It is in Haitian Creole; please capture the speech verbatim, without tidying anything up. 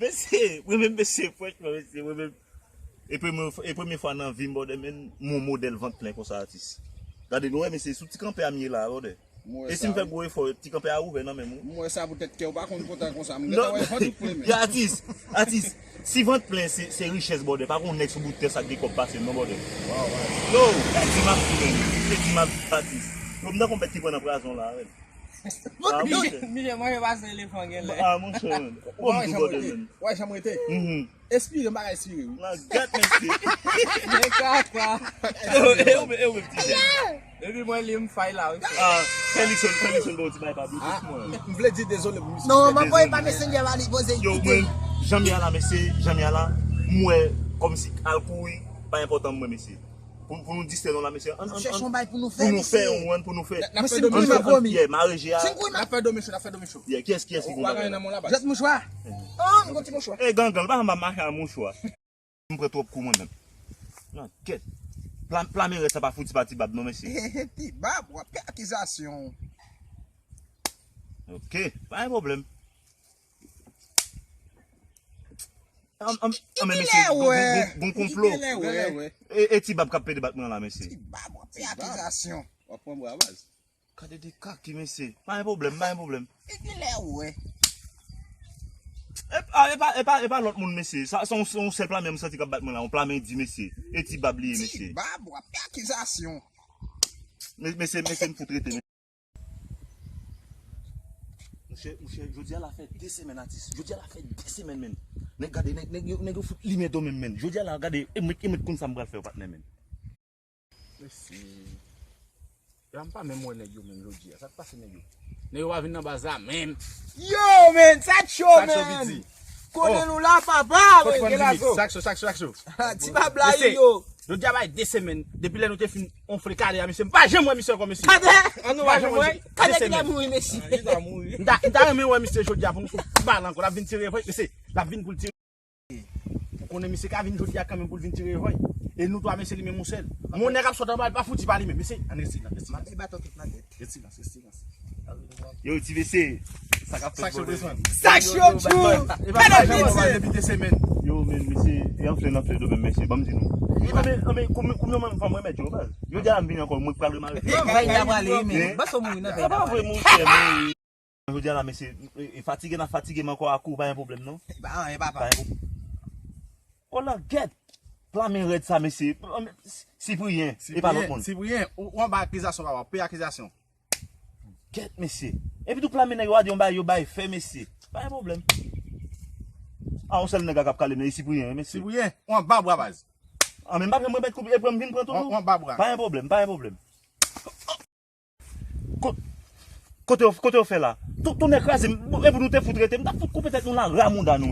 Mesye, mwen menm, mesye, franchman, mesye, mwen menm. E premye, e premye fwa nan vi m, brother, men, m wè yon modèl vant plen konsa, atis. Gade, nou wè, mesye, sou ti kanpe a m ye la, brother. E si m fè gwo efò, ti kanpe a ouvè nan men m, wi. M wè sa poutèt kè w pa konn kontan konsa. M gentan wè vant ou plen, men. Yo, atis, atis, si vant plen se, se richès, brother, pa gon nèg sou bout tè sa k gen kòb pase m, non, brother. Yo, gade, di m ap di, men. Se di m ap di, atis. Yo, m nan konpèt ki pran nan prazon la, men. Ah, monchè. Misye manje pase elefan genlè. Ah, monchè, men. Ou pa wè jan m rete? Ou wè jan m rete? Espire, m pa ka espire, wi. Nan gèt, mesye. Men kaka. E ou, e ou, e ou, ti jèn. Depi mwen li, m fay la, wi. Ah, Felixson, Felixson, bon, ti bay pa Bluetooth, mwen. M vle di dezole pou misye. Non, m ap voye pa Messenger, pa li poze. Yo, mwen, jan m ye a la, mesye, jan m ye a la, m wè kòmsi al kouri, pa enpòtan mwen, mesye. Pou, pou nou distrè nou la, mesye. Ann, ann, chèche yon bay pou nou fè, pou nou fè, mesye. Yon, pou nou fè. N ap fè domèch. Ann fè, ann fè, yeah, mare je a. N ap fè domèch, n ap fè domèch. Yeah, kiyès, kiyès ki gon bagay la? Jèt mouchwa. Ah, m gon ti mouchwa. E gangan, pa janm ap mache a mouchwa. M pran twòp kou mwen menm. Nan kèt. Pla, pla men rèd sa pa fouti pa Ti Bab non, mesye. Ti Bab, w ap fè akizasyon. Ok, pa gen pwoblèm. An, an, an, men mesye, gon, gon, gon, gon konplo. E, e Ti Bab k ap pede bat mwen la, mesye. Ti Bab, w ap fè akizasyon. W ap pran bwa baz. Gade de kaki, mesye. Pa gen pwoblèm, pa gen pwoblèm. E kilè ou wè? E pa, e pa, e pa, e pa lòt moun, mesye. Sa, se yon, se yon sèl pla men m santi k ap bat mwen la. Yon pla men di, mesye. E Ti Bab li ye, mesye. Ti Bab, w ap fè akizasyon. Me-, mesye, mesye, m fout rete, mesye. Monchè, monchè, jodi a la fè de semèn, atis. Jodi a la fè de semèn, men. Nèg, gade, nèg, nèg yo, nèg yo fout limen do men, men. Jodi a la, gade, e mwen, e mwen konn sa m pral fè yo, patnè, men. Mesye. Ya, m pa menm wè nèg yo menm jodi a. Sa k pase nèg yo? Nèg yo pa vin nan baz la menm. Yo, men, sa k cho, men. Konnen nou la, papa, men, gen lazo. Sa k cho, sa k cho, sa k cho. Ti Bab la, yo. Jodi a bay de semèn. Depi lè nou te fin onfle kale a, mesye, m pa janm wè misye ankò, mesye. An nou pa janm wè. Kale ki ta mouri, mesye. M ta, m ta renmen wè misye jodi a pou nou fout bal ankò. L ap vin tire vre, mesye. L ap vin pou l tire. Ou konnen misye ka vin jodi a kanmenm pou l vin tire revòy. E nou twa mesye li menm yon sèl. Mon nèg ap sot anba, li pa fouti pa li menm. Mesye, ann rete silans, rete silans. M ap bat tout nan tèt. Rete silans, rete silans. Yo, ti mesye, sa k ap fèt, brother? Sa k cho tjou. Depi de semèn. Yo, men, mesye, e anfle, anfle do menm, mesye, ban m di nou. Anben, anben, kounye a menm fò m remèt yo, baz. Jodi a m vini ankò, mwen pral remare. Kay la prale, wi, men. Bas ou mouri nan kay la prale. Jodi a la, mesye, e, e, fatige n ap fatige m ankò ak ou, pa gen pwoblèm, non. E pa anyen, papa. Pa gen pwoblèm. O langèt! Pla men rèd sa, mesye. Sipriyen, e pa lòt moun. Sipriyen, ou, ou anba akizasyon, papa, peye akizasyon. Gèt, mesye. Epi tou pla men nèg yo a di yon bagay, yo bay fè, mesye. Pa gen pwoblèm. A, yon sèl nèg la k ap kale m, e Sipriyen, mesye. Sipriyen, ou anba bra baz. A, men m pa pran mwen mèt koup, e pran m vin pran tou. Ou anba bra. Pa gen pwoblèm, pa gen pwoblèm. Ko-, kote yo, kote yo fè la? Tou, tounen kraze m, epi nou te fout rete, m t ap fout koupe tèt nou la, ramouda nou.